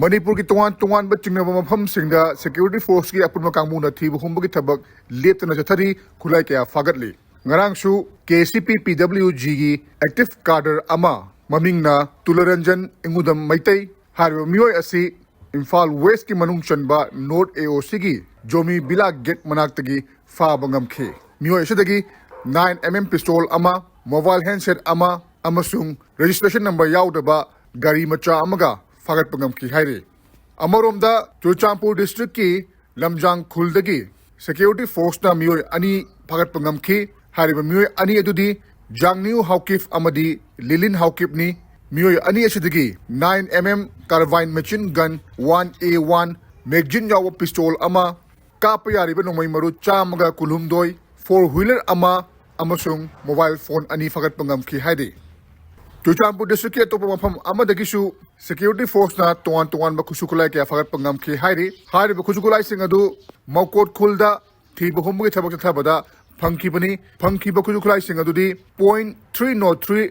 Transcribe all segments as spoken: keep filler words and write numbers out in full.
ꯃꯅꯤꯄꯨꯔꯒꯤ ꯇꯣꯉꯥꯟ ꯇꯣꯉꯥꯟꯕ ꯆꯤꯡꯅꯕ ꯃꯐꯝꯁꯤꯡꯗ security forceꯀꯤ ꯑꯄꯨꯟꯕ ꯀꯥꯡꯕꯨꯅ ꯊꯤꯕ ꯍꯨꯝꯕꯒꯤ ꯊꯕꯛ ꯂꯦꯞꯇꯅ ꯆꯠꯊꯔꯤ꯫ ꯈꯨꯠꯂꯥꯏ ꯀꯌꯥ ꯐꯥꯒꯠꯂꯤ꯫ ꯉꯔꯥꯡꯁꯨ KCP PWGꯒꯤ active cadre ꯑꯃ, ꯃꯃꯤꯡꯅ ꯇꯨꯂꯔꯟꯖꯟ ꯏꯉꯨꯗꯝ ꯃꯩꯇꯩ ꯍꯥꯏꯔꯤꯕ ꯃꯤꯑꯣꯏ ꯑꯁꯤ ꯏꯝꯐꯥꯜ Westꯀꯤ ꯃꯅꯨꯡ ꯆꯟꯕ North AOCꯒꯤ ꯖꯣꯃꯤ ꯕꯤꯂꯥ gate ꯃꯅꯥꯛꯇꯒꯤ ꯐꯥꯕ ꯉꯝꯈꯤ꯫ ꯃꯤꯑꯣꯏ ꯑꯁꯤꯗꯒꯤ nine MM pistol ꯑꯃ, mobile handset ꯑꯃ ꯑꯃꯁꯨꯡ registration number ꯌꯥꯎꯗꯕ ꯒꯥꯔꯤ ꯃꯆꯥ ꯑꯃꯒ ꯐꯥꯒꯠꯄ ꯉꯝꯈꯤ ꯍꯥꯏꯔꯤ꯫ ꯑꯃꯔꯣꯝꯗ, ꯆꯨꯔꯆꯥꯟꯄꯨꯔ districtꯀꯤ ꯂꯝꯖꯥꯡ ꯈꯨꯜꯗꯒꯤ security forceꯅ ꯃꯤꯑꯣꯏ ꯑꯅꯤ ꯐꯥꯒꯠꯄ ꯉꯝꯈꯤ꯫ ꯍꯥꯏꯔꯤꯕ ꯃꯤꯑꯣꯏ ꯑꯅꯤ ꯑꯗꯨꯗꯤ ꯖꯥꯡꯅꯤꯌꯨ ꯍꯥꯎꯀꯤꯞ ꯑꯃꯗꯤ ꯂꯤꯂꯤꯟ ꯍꯥꯎꯀꯤꯞꯅꯤ꯫ ꯃꯤꯑꯣꯏ ꯑꯅꯤ ꯑꯁꯤꯗꯒꯤ nine MM carbine machine gun one A one magazine ꯌꯥꯎꯕ pistol ꯑꯃ, ꯀꯥꯞꯄ ꯌꯥꯔꯤꯕ ꯅꯣꯡꯃꯩ ꯃꯔꯨ ꯆꯥꯝꯃꯒ ꯀꯨꯟꯍꯨꯝꯗꯣꯏ, four wheeler ꯑꯃ ꯑꯃꯁꯨꯡ mobile phone ꯑꯅꯤ ꯐꯥꯒꯠꯄ ꯉꯝꯈꯤ ꯍꯥꯏꯔꯤ꯫ ꯆꯨꯔꯆꯥꯟꯄꯨꯔ districtꯀꯤ ꯑꯇꯣꯞꯄ ꯃꯐꯝ ꯑꯃꯗꯒꯤꯁꯨ security forceꯅ ꯇꯣꯉꯥꯟ ꯇꯣꯉꯥꯟꯕ ꯈꯨꯠꯁꯨ ꯈꯨꯠꯂꯥꯏ ꯀꯌꯥ ꯐꯥꯒꯠꯄ ꯉꯝꯈꯤ ꯍꯥꯏꯔꯤ꯫ ꯍꯥꯏꯔꯤꯕ ꯈꯨꯠꯁꯨ ꯈꯨꯠꯂꯥꯏꯁꯤꯡ ꯑꯗꯨ ꯃꯧꯀꯣꯠ ꯈꯨꯜꯗ ꯊꯤꯕ ꯍꯨꯝꯕꯒꯤ ꯊꯕꯛ ꯆꯠꯊꯕꯗ ꯐꯪꯈꯤꯕꯅꯤ꯫ ꯐꯪꯈꯤꯕ ꯈꯨꯠꯁꯨ ꯈꯨꯠꯂꯥꯏꯁꯤꯡ ꯑꯗꯨꯗꯤ point three nought three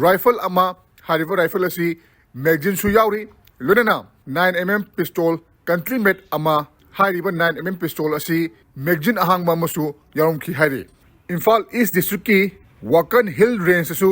rifle ꯑꯃ, ꯍꯥꯏꯔꯤꯕ rifle ꯑꯁꯤ magazineꯁꯨ ꯌꯥꯎꯔꯤ, ꯂꯣꯏꯅꯅ nine MM pistol country made ꯑꯃ, ꯍꯥꯏꯔꯤꯕ nine MM pistol ꯑꯁꯤ magazine ꯑꯍꯥꯡꯕ ꯑꯃꯁꯨ ꯌꯥꯎꯔꯝꯈꯤ ꯍꯥꯏꯔꯤ꯫ ꯏꯝꯐꯥꯜ East districtꯀꯤ ꯋꯥꯀꯟ Hill Rangeꯇꯁꯨ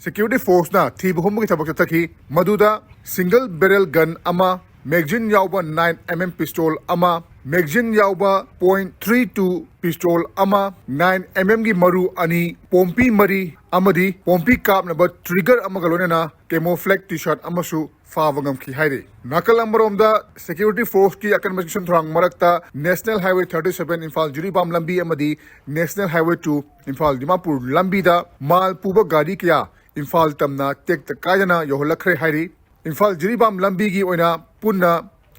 security forceꯅ ꯊꯤꯕ ꯍꯨꯝꯕꯒꯤ ꯊꯕꯛ ꯆꯠꯊꯈꯤ꯫ ꯃꯗꯨꯗ single barrel gun ꯑꯃ, magazine ꯌꯥꯎꯕ nine MM pistol ꯑꯃ, magazine ꯌꯥꯎꯕ point three two pistol ꯑꯃ, nine MMꯒꯤ ꯃꯔꯨ ꯑꯅꯤ, ꯄꯣꯝꯄꯤ ꯃꯔꯤ ꯑꯃꯗꯤ ꯄꯣꯝꯄꯤ ꯀꯥꯞꯅꯕ trigger ꯑꯃꯒ ꯂꯣꯏꯅꯅ camouflage T-shirt ꯑꯃꯁꯨ ꯐꯥꯕ ꯉꯝꯈꯤ ꯍꯥꯏꯔꯤ꯫ ꯅꯥꯀꯜ ꯑꯃꯔꯣꯝꯗ, security forceꯀꯤ ꯑꯀꯟꯕ ꯆꯦꯛꯁꯤꯟ ꯊꯧꯔꯥꯡ ꯃꯔꯛꯇ National Highway thirty seven Imphal Jiribam ꯂꯝꯕꯤ ꯑꯃꯗꯤ National Highway two Imphal Dimapur ꯂꯝꯕꯤꯗ ꯃꯥꯜ ꯄꯨꯕ ꯒꯥꯔꯤ ꯀꯌꯥ ꯏꯝꯐꯥꯜ ꯇꯝꯅ ꯇꯦꯛꯇ ꯀꯥꯏꯗꯅ ꯌꯧꯍꯜꯂꯛꯈ꯭ꯔꯦ ꯍꯥꯏꯔꯤ꯫ ꯏꯝꯐꯥꯜ ꯖꯤꯔꯤꯕꯥꯝ ꯂꯝꯕꯤꯒꯤ ꯑꯣꯏꯅ ꯄꯨꯟꯅ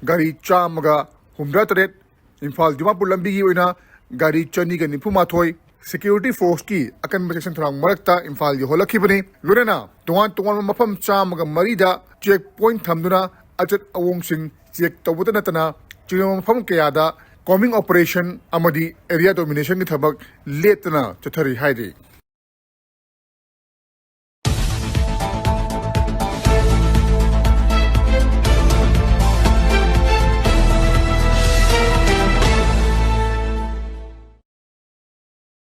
ꯒꯥꯔꯤ ꯆꯥꯝꯃꯒ ꯍꯨꯝꯗ꯭ꯔꯥ ꯇꯔꯦꯠ, ꯏꯝꯐꯥꯜ ꯗꯤꯃꯥꯄꯨꯔ ꯂꯝꯕꯤꯒꯤ ꯑꯣꯏꯅ ꯒꯥꯔꯤ ꯆꯅꯤꯒ ꯅꯤꯐꯨ ꯃꯥꯊꯣꯏ security forceꯀꯤ ꯑꯀꯟꯕ ꯆꯦꯛꯁꯤꯟ ꯊꯧꯔꯥꯡ ꯃꯔꯛꯇ ꯏꯝꯐꯥꯜ ꯌꯧꯍꯜꯂꯛꯈꯤꯕꯅꯤ꯫ ꯂꯣꯏꯅꯅ ꯇꯣꯉꯥꯟ ꯇꯣꯉꯥꯟꯕ ꯃꯐꯝ ꯆꯥꯝꯃꯒ ꯃꯔꯤꯗ check point ꯊꯝꯗꯨꯅ ꯑꯆꯠ ꯑꯑꯣꯡꯁꯤꯡ check ꯇꯧꯕꯇ ꯅꯠꯇꯅ ꯆꯤꯡꯕ ꯃꯐꯝ ꯀꯌꯥꯗ combing operation ꯑꯃꯗꯤ area dominationꯒꯤ ꯊꯕꯛ ꯂꯦꯞꯇꯅ ꯆꯠꯊꯔꯤ ꯍꯥꯏꯔꯤ꯫